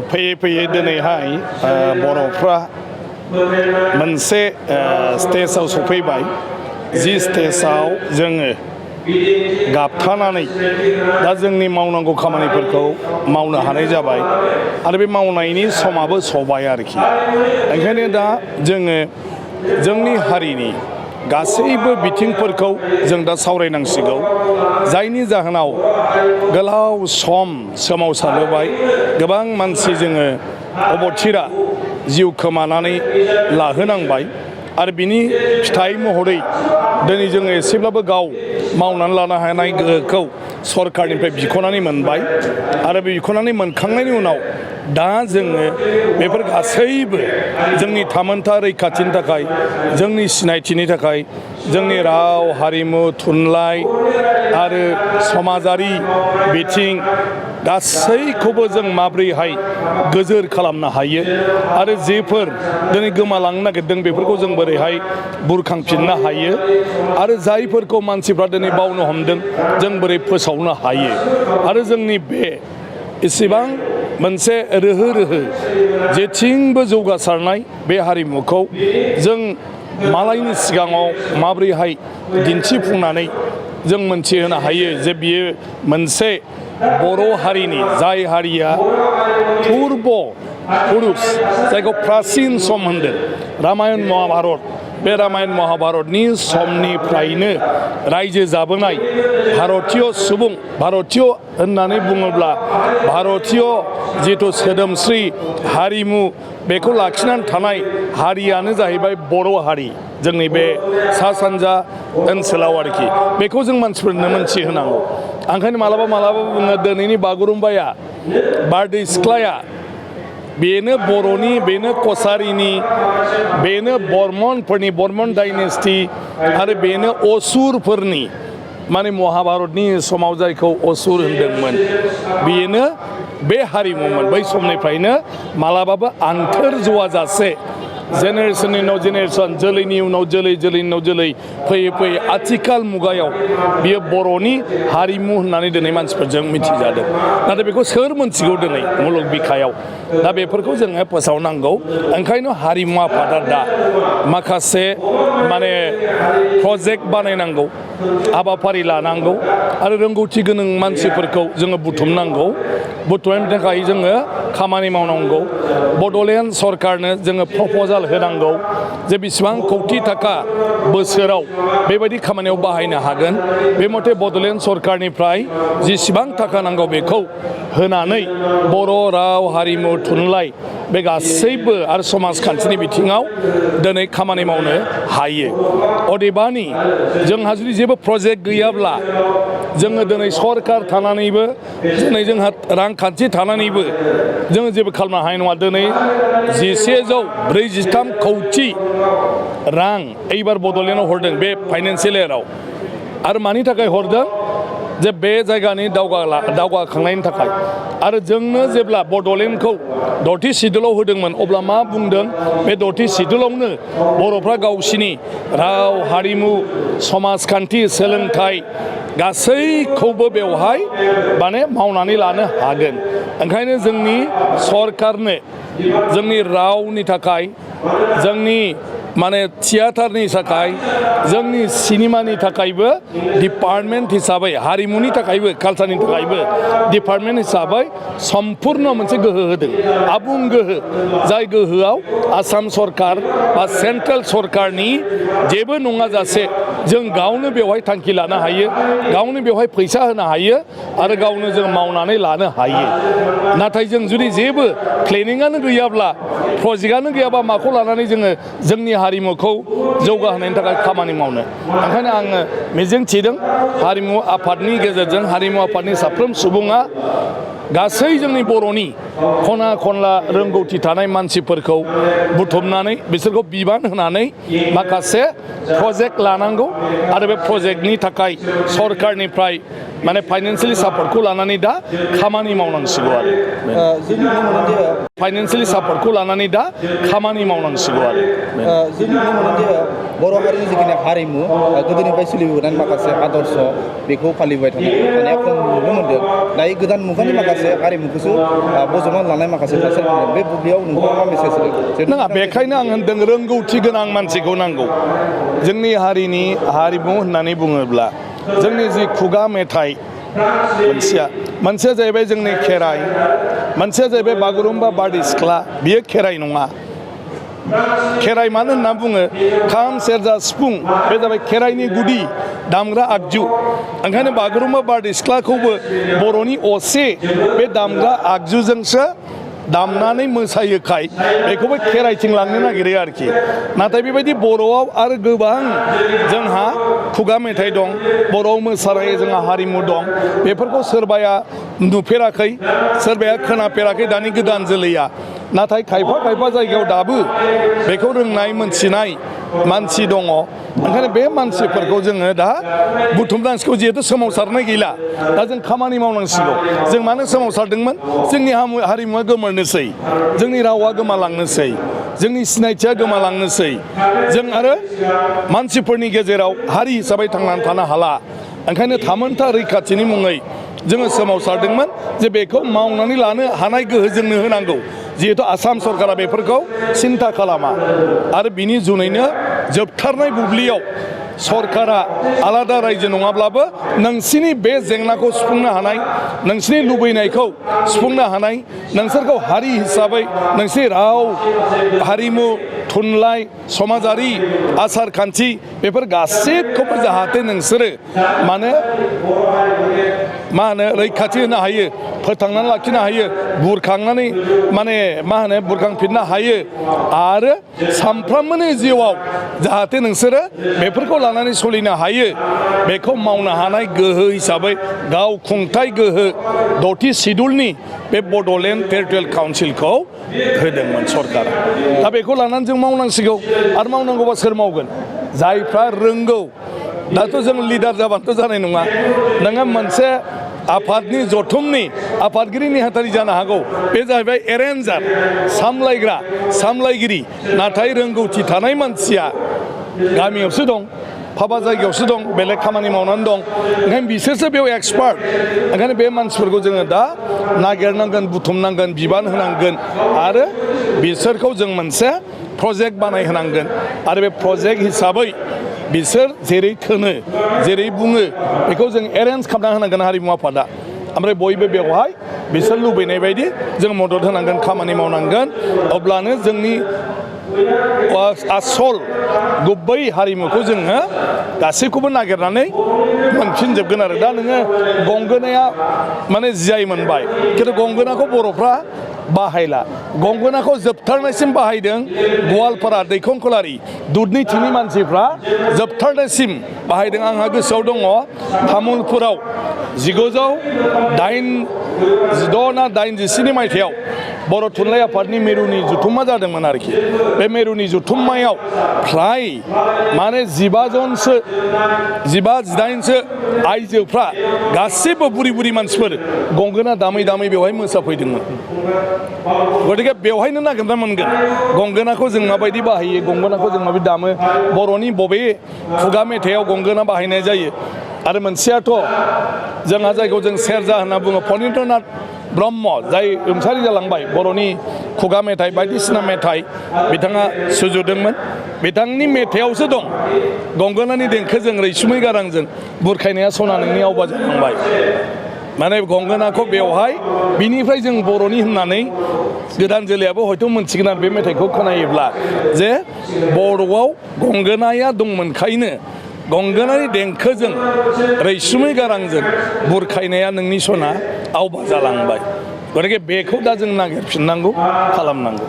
फैयै फैयै दिनैहाय बर'फ्रा मोनसे स्टेजाव सफैबाय जि स्टेजाव जोङो गाबथानानै दा जोंनि मावनांगौ खामानिफोरखौ मावनो हानाय जाबाय आरो बे मावनायनि समाबो सबाय आरोखि। ओंखायनो दा जोङो जोंनि हारिनि गासैबो बिथिंफोरखौ जों दा सावरायनांसिगौ, जायनि जाहोनाव गोलाव सम सोमावसारबोबाय गोबां मानसि जोङो अबथिरा जिउ खोमानानै लाहोनांबाय आरो बिनि फिथाइ महरै दिनै जोङो एसेब्लाबो गाव मावनानै लानो हानाय गोहोखौ सरकारनिफ्राय बिख'नानै मोनबाय आरो बिख'नानै मोनखांनायनि उनाव दा जोङो बेफोर गासैबो जोंनि थामोनथा रैखाथिनि थाखाय, जोंनि सिनायथिनि थाखाय, जोंनि राव हारिमु थुनलाइ आरो समाजारि बिथिं गासैखौबो जों माब्रैहाय गोजोर खालामनो हायो आरो जेफोर दिनै गोमालांनो नागिरदों बेफोरखौ जों बोरैहाय बुरखांफिननो हायो आरो जायफोरखौ मानसिफ्रा दिनै बावनो हमदों जों बोरै फोसावनो हायो आरो जोंनि बे इसेबां मोनसे रोहो रोहो जेथिंबो जौगासारनाय बे हारिमुखौ जों मालायनि सिगाङाव माब्रैहाय दिन्थिफुंनानै जों मोनथिहोनो हायो जे बियो मोनसे बर' हारिनि, जाय हारिया पुर्ब पुरुष जायखौ प्राचिन सम होनदों रामायण महाभारत, बे रामायण महाभारतनि समनिफ्रायनो रायजो जाबोनाय भारतीय सुबुं, भारतीय होननानै बुङोब्ला भारतीय जिथु सोदोमस्रि हारिमु बेखौ लाखिनानै थानाय हारियानो जाहैबाय बर' हारि, जोंनि बे सा सानजा ओनसोलाव आरोखि। बेखौ जों मानसिफोरनो मोनथिहोनांगौ। ओंखायनो मालाबा मालाबा बुङो दिनैनि बागुरुम्बाया, बारदै सिख्लाया बेनो बर'नि, बेनो कसारिनि, बेनो बर्मनफोरनि, बर्मन डाइनेस्टि आरो बेनो असुरफोरनि, माने महाभारतनि समाव जायखौ असुर होनदोंमोन बेनो बे हारिमुमोन। बै समनिफ्रायनो मालाबाबो आन्थोर ज'वाजासे जेनेरेसननि उनाव जेनेरेसन, जोलैनि उनाव जोलै, जोलैनि उनाव जोलै फैयै फैयै आथिखाल मुगायाव बियो बर'नि हारिमु होननानै दिनै मानसिफोरजों मिथिजादों। नाथाय बेखौ सोर मोनथिगौ दिनै मुलुग बिखायाव? दा बेफोरखौ जोङो फोसावनांगौ। ओंखायनो हारिमु आफादा दा माखासे माने प्रजेक्ट बानायनांगौ, हाबाफारि लानांगौ आरो रोंगौथि गोनां मानसिफोरखौ जोङो बुथुमनांगौ। बुथुमनायनि थाखाय जोङो खामानि मावनांगौ। बड'लेण्ड सरकारनो जोङो प्रप'जाल होनांगौ जे बेसेबां कौटि थाखा बोसोराव बेबायदि खामानियाव बाहायनो हागोन। बे मथे बड'लेण्ड सरकारनिफ्राय जेसेबां थाखा नांगौ बेखौ होनानै बर' राव हारिमु थुनलाइ बे गासैबो आरो समाजखान्थिनि बिथिङाव दिनै खामानि मावनो हायो। अदेबानि जोंहा जुदि जेबो प्रजेक्ट गैयाब्ला जोङो दिनै सरकार थानानैबो, दिनै जोंहा रांखान्थि थानानैबो जोङो जेबो खालामनो हानाय नङा। दिनै 1143 कौटि रां एबार बड'लेण्डआव हरदों बे फाइनान्सियेल इयाराव। आरो मानि थाखाय हरदों? जे बे जायगानि दावगाखांनायनि थाखाय। आरो जोंनो जेब्ला बड'लेण्डखौ दथि सिडुलाव होदोंमोन अब्ला मा बुंदों? बे दथि सिडुलावनो बर'फ्रा गावसिनि राव हारिमु समाजखान्थि सोलोंथाइ गासैखौबो बेवहाय माने मावनानै लानो हागोन। ओंखायनो जोंनि सरकारनो जोंनि रावनि थाखाय, जोंनि माने थियाटारनि थाखाय, जोंनि सिनेमानि थाखायबो डिपार्टमेन्ट हिसाबै, हारिमुनि थाखायबो कालचारनि थाखायबो डिपार्टमेन्ट हिसाबै सम्पुर्ण मोनसे गोहो होदों, आबुं गोहो। जाय गोहोआव आसाम सरकार बा सेन्ट्रेल सरकारनि जेबो नङाजासे जों गावनो बेवहाय थांखि लानो हायो, गावनो बेवहाय फैसा होनो हायो आरो गावनो जों मावनानै लानो हायो। नाथाय जों जुदि जेबो प्लेनिङानो गैयाब्ला, प्रजेक्टआनो गैयाबा माखौ लानानै जोङो जोंनि हारिमुखौ जौगाहोनायनि थाखाय खामानि मावनो? ओंखायनो आङो मिजिं थिदों हारिमु आफादनि गेजेरजों, हारिमु आफादनि साफ्रोम सुबुङा गासै जोंनि बर'नि खना खनला रोंगौथि थानाय मानसिफोरखौ बुथुमनानै बिसोरखौ बिबान होनानै माखासे प्रजेक्ट लानांगौ आरो बे प्रजेक्टनि थाखाय सरकारनिफ्राय माने फाइनान्सियेलि सापर्टखौ लानानै दा खामानि मावनांसिगौ आरो। जों नुनो मोनो जे फाइनान्सियेलि सापर्टखौ लानानै दा खामानि मावनांसिगौ आरो जों नुनो मोनो जे बर' हारिनि जिखिनि हारिमु गोदोनिफ्राय सोलिबोनाय माखासे आदर्श बेखौ फालिबाय थानाया खम नुनो मोन्दों दायो गोदान मुगानि माखासे हारिमुखौसो बजबना लानाय माखासे थासारि मोनदों बे बुब्लियाव नोंथाङा मा मेसेज नङा बेखायनो आं होनदों रोंगौथि गोनां मानसिखौ नांगौ जोंनि हारिनि हारिमु होननानै बुङोब्ला जोंनि जि खुगा मेथाइ मोनसेया जाहैबाय जोंनि खेराइ मोनसेया जाहैबाय बागुरुम्बा बारदै सिख्ला बियो खेराइ नङा खेराइ मानो होनना बुङो खाम सेरजा सिफुं बे जाबाय खेराइनि गुदि दामग्रा आगजु ओंखायनो बागुरुम्बा बारदै सिख्लाखौबो बर'नि असे बे दामग्रा आगजुजोंसो दामनानै मोसायोखाय बेखौबो खेराइथिं लांनो नागिरो आरोखि नाथाय बेबायदि बर'आव आरो गोबां जोंहा खुगा मेथाइ दं बर'आव मोसानाय जोंहा हारिमु दं बेफोरखौ सोरबाया नुफेराखै सोरबाया खोनाफेराखै दानि गोदान जोलैया नाथाय खायफा जायगायाव दाबो बेखौ रोंनाय मोनथिनाय मानसि दङ ओंखायनो बे मानसिफोरखौ जोङो दा बुथुमनांसिगौ जिहेथु सोमावसारनाय गैला दा जों खामानि मावनांसिगौ जों मानो सोमावसारदोंमोन जोंनि हारिमुवा गोमोरनोसै जोंनि रावा गोमालांनोसै जोंनि सिनायथिया गोमालांनोसै जों आरो मानसिफोरनि गेजेराव हारि हिसाबै थांनानै थानो हाला ओंखायनो थामोनथा रैखाथिनि मुङै जोङो सोमावसारदोंमोन जे बेखौ मावनानै लानो हानाय गोहो जोंनो होनांगौ जिहेतु आसाम सरकारा बेफोरखौ सिन्था खालामा आरो बिनि जुनैनो जोबथारनाय बुब्लियाव सरकारा आलादा रायजो नङाब्लाबो नोंसिनि बे जेंनाखौ सुफुंनो हानाय नोंसिनि लुबैनायखौ सुफुंनो हानाय नोंसोरखौ हारि हिसाबै नोंसिनि राव हारिमु थुनलाइ समाजारि आसार खान्थि बेफोर गासैखौबो जाहाथे नोंसोरो मा होनो रैखाथि होनो हायो फोथांनानै लाखिनो हायो बुरखांनानै बुरखांफिननो हायो आरो सानफ्रोमबोनि जिउआव जाहाथे नोंसोरो बेफोरखौ लानानै सोलिनो हायो बेखौ मावनो हानाय गोहो हिसाबै गाव खुंथाय गोहो 6थि सिडुलनि बे बड'लेण्ड टेरिटरियेल काउन्सिलखौ होदोंमोन सरकारा दा बेखौ लानानै जों मावनांसिगौ आरो मावनांगौबा सोर मावगोन जायफ्रा रोंगौ दाथ' जों लिडार जाबानोथ' जानाय नङा नोङो मोनसे आफादनि जथुमनि आफादगिरि नेहाथारि जानो हागौ बे जाहैबाय एरेन्जार सामलायगिरि नाथाय रोंगौथि थानाय मानसिया गामियावसो दं फाबा जायगायावसो दं बेलेग खामानि मावनानै दं ओंखायनो बिसोरसो बेयाव एक्सपार्ट ओंखायनो बे मानसिफोरखौ जोङो दा नागिरनांगोन बुथुमनांगोन बिबान होनांगोन आरो बिसोरखौ जों मोनसे प्रजेक्ट बानायहोनांगोन आरो बे प्रजेक्ट हिसाबै बिसोर जेरै थोनो जेरै बुङो बेखौ जों एरेन्ज खालामना होनांगोन हारिमु आफादा ओमफ्राय बयबो बेवहाय बिसोर लुबैनाय बायदि जों मदद होनांगोन खामानि मावनांगोन अब्लानो जोंनि आसल गुबै हारिमुखौ जोङो गासैखौबो नागिरनानै मोनफिनजोबगोन आरो दा नोङो गंगोनाया GI मोनबाय खिन्थु गंगोनाखौ बर'फ्रा बाहायला गंगोनाखौ जोबथारनायसिम बाहायदों गवालपारा दैखं खोलारि दुधनि थिनि मानसिफ्रा जोबथारनायसिम बाहायदों आंहा गोसोआव दङ तामुलपुराव 1986 ना 87 मायथाइयाव बर' थुनलाइ आफादनि मेरुनि जुथुमा जादोंमोन आरोखि बे मेरुनि जुथुमायाव फ्राय 18 आइजोफ्रा गासैबो बुरि मानसिफोर गंगोना दामै बेवहाय मोसाफैदोंमोन गतिके बेवहायनो नागिरना मोनगोन गंगोनाखौ जों माबायदि बाहायो गंगोनाखौ जों माबायदि दामो बर'नि बबे खुगा मेथाइयाव गंगोना बाहायनाय जायो आरो मोनसेयाथ' जोंहा जायखौ जों सेरजा होनना बुङो फनिन्द्रनाथ ब्रह्म जाय रुंसारि जालांबाय बर'नि खुगा मेथाइ बायदिसिना मेथाइ बिथाङा सुजुदोंमोन बिथांनि मेथाइयावसो दं गंगोनानि देंखोजों रैसुमै गारांजों बुरखायनाया सना नोंनि आवबा जालांबाय गंगोनाखौ बेवहाय बिनिफ्राय जों बर'नि होननानै गोदान जोलैयाबो हयथ' मोनसिगोन आरो बे मेथाइखौ खोनायोब्ला जे बर'आव गंगोनाया दंमोनखायनो गंगोनानि देंखोजों रैसुमै गारांजों बुरखायनाया नोंनि सना आवबा जालांबाय गतिके बेखौ दा जों नागिरफिननांगौ खालामनांगौ